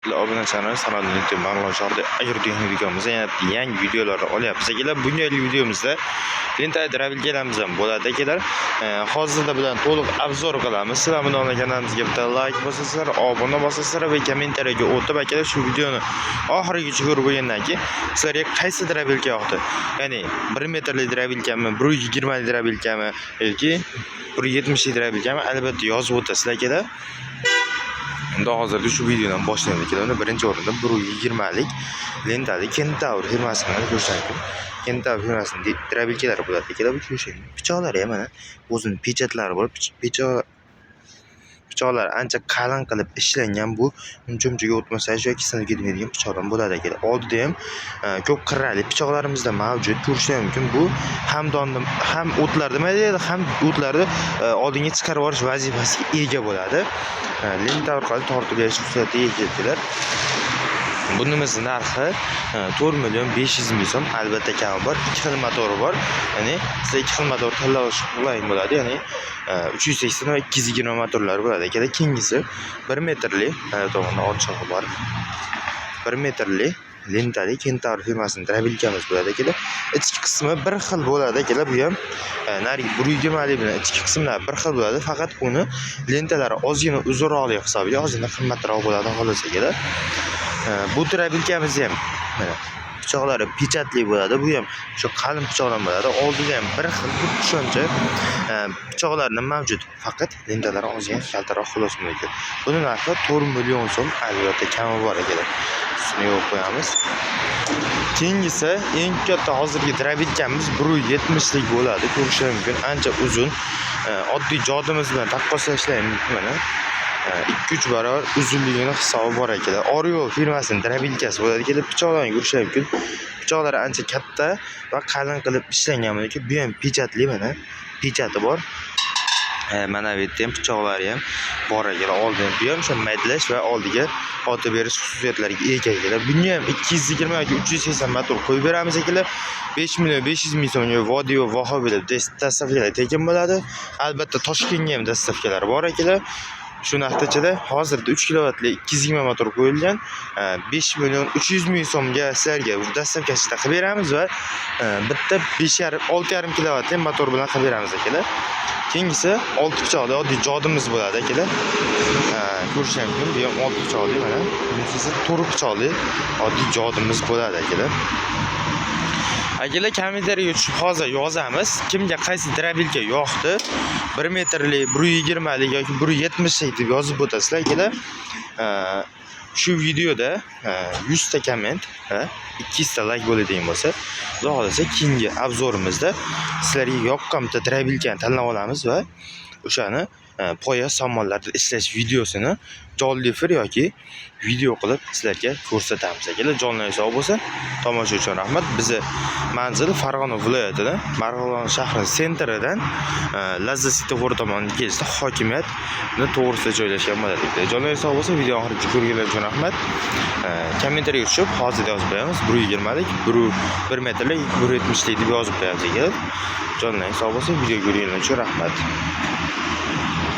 Obunachilarimiz, kanalni Marg'ilon shahrida ayirdigan videomizda yana bitta yangi videolarni olyapmiz, akalar. Bunga videomizda lenta дробилка larimiz ham bo'ladi, akalar. Hozirda bilan to'liq обзор qilamiz. Sizlar bundan kanalimizga bitta layk bosasizlar, obuna bosasizlar va kommentariyaga o'tib, akalar, shu videoni oxirigacha ko'rib bo'lgandan keyin sizlarga qaysi дробилка yoqdi? Ya'ni 1 metrli дробилка mi, 1.20 дробилка mi yoki 1.70 дробилка mi, albatta yozib o'tasizlar, akalar. Unda hozirgi shu videodan boshlaymiz, akalar. Unda birinchi o'rinda 1.20lik lentali Kentavr firmasini ko'rish mumkin. Kentavr firmasining дробилка lari bo'ladi, akalar. Bu ko'rish mumkin. Pichoqlari ham mana o'zini pechatlari bor. Pichoqlar ancha qalin qilib ishlangan, bu uncha-munchaga o'tmasa yoki sinib ketmaydigan pichoqdan bo'ladi, akalar. Oldida ham ko'p qirrali pichoqlarimizda mavjud, ko'rishlar mumkin. Bu ham donni, ham o'tlarni maydalaydi, ham o'tlarni oldinga chiqarib yuborish vazifasiga ega bo'ladi. Lenta orqali tortib berish xususiyatiga ega, akalar. Bunimizni narxi 4 million 500 ming so'm, albatta kami bor. Ikki xil motori bor. Ya'ni sizlar ikki xil motor tanlash qulay bo'ladi. Ya'ni 380 va 220 motorlar bo'ladi, akalar. Keyingisi 1 metrli, mana tomonda ochig'i bor. 1 metrli lentali Kentavr firmasining дробилка miz bo'ladi, akalar. Ichki qismi bir xil bo'ladi, akalar. Bu ham narigi 1.20lik bilan ichki qismlari bir xil bo'ladi. Faqat uni lentalari ozgina uzunroqligi hisobiga ozgina qimmatroq bo'ladi xolos, akalar. Bu дробилка miz ham mana pichoqlari pechatli bo'ladi. Bu ham shu qalin pichoqdan bo'ladi. Oldida ham bir xil, xuddi shuncha pichoqlarni mavjud. Faqat lentalari ozgina kaltaroq xolos buniki. Buni narxi 4 million so'm, albatta kami bor, akalar. Ustini yo'q qo'yamiz. Keyingisi eng katta hozirgi дробилка miz 1.70lik bo'ladi. Ko'rishlar mumkin. Ancha uzun. Oddiy jodimiz bilan taqqoslashlar mumkin mana. 2-3 barobar uzunligini hisobi bor, akalar. Oreo firmasining дробилка si bo'ladi. Kelib pichoqlarni ko'rishlar mumkin. Pichoqlari ancha katta va qalin qilib ishlangan buniki. Bu ham pechatli mana. Pechati bor. Mana bu yerda ham pichoqlari ham bor, akalar. Oldin bu ham o'sha maydalash va oldiga otib berish xususiyatlariga ega, akalar. Buni ham 220 yoki 380 motor qo'yib beramiz, akalar. 5 million 500 ming so'mga vodiy va voha bo'lib доставка lar tekin bo'ladi. Albatta Toshkentga ham доставка lar bor, akalar. Shu narxda ichida hozirda 3 kilovatli 220 motor qo'yilgan. 5 million 300 ming so'mga sizlarga доставка sida qilib beramiz va bitta 5,5 6,5 kilovatli motor bilan qilib beramiz, akalar. Keyingisi 6 pichoqli oddiy jodimiz bo'ladi, akalar. Ko'rishlar mumkin. Bu ham 6 pichoqli mana. Bunisi esa 4 pichoqli oddiy jodimiz bo'ladi, akalar. Akalar, kommentariyaga tushib hozir yozamiz. Kimga qaysi дробилка yoqdi? 1 metrli, 1.20lik yoki 1.70lik deb yozib o'tasizlar, akalar. Shu videoda 100 ta komment va 200 ta layk bo'ladigan bo'lsa, Xudo xohlasa keyingi обзор imizda sizlarga yoqqan bitta дробилка ni tanlab olamiz va o'shani poya somonlarda ishlash videosini jonli efir yoki video qilib sizlarga ko'rsatamiz, akalar. Jonli sog' bo'lsin. Tomosha uchun rahmat. Bizni manzil Farg'ona viloyatida, Marg'ilon shahri центр idan Lazzat svetofori tomoniga kelishda hokimiyatni to'g'risida joylashgan bo'ladi. Jonli sog' bo'lsin. Video oxirigacha ko'rganlar uchun rahmat. Kommentariyaga tushib hozir yozib qo'yamiz. 1.20lik, 1 metrlik, 1.70lik deb yozib qo'yamiz, akalar. Jonlaring sog' bo'lsin. Video ko'rganlar uchun rahmat.